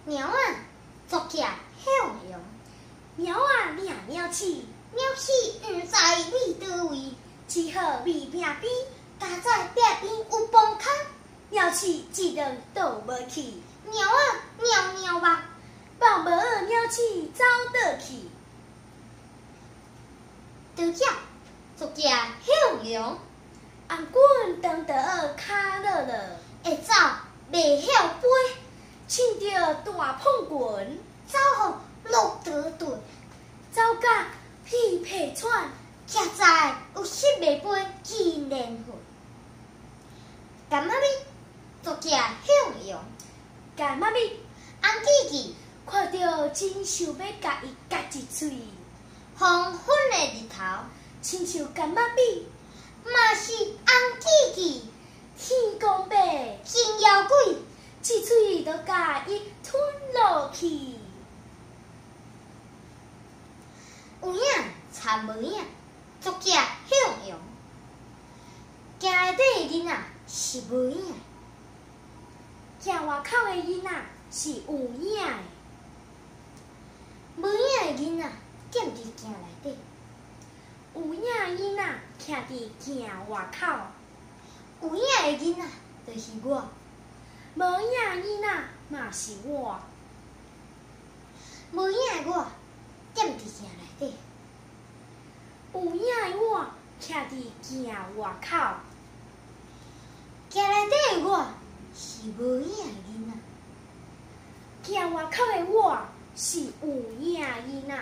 猫仔作起向阳，猫仔掠猫鼠，猫鼠毋知佇佗位，飼好佇壁邊，佳哉壁邊有磅空，貓鼠一頓倒無去，貓仔貓貓肉，放無貓鼠走倒去。倒起作起向陽，紅軍當倒跤落落，會走袂曉飛，穿著大膨裙，走予落倒頓，走甲屁屁喘，徛在有失袂飛真連歲。柑仔蜜作起向陽，柑仔蜜紅記記看著真想欲共伊咬一喙，黃昏的日頭，親像柑仔蜜，嘛是紅記記，天公伯真枵鬼，一喙就共伊吞落去。有影參無影，作起向陽。鏡內底的囡仔是無影，鏡外口的囡仔是有影的。無影的囡仔踮佇鏡內底，有影的囡仔徛佇鏡外口。有影的囡仔就是我，無影的囡仔嘛是我。無影的我踮佇鏡內底，有影的我徛佇鏡外口。鏡內底的我是無影的囡仔，鏡外口的我是有影的囡仔。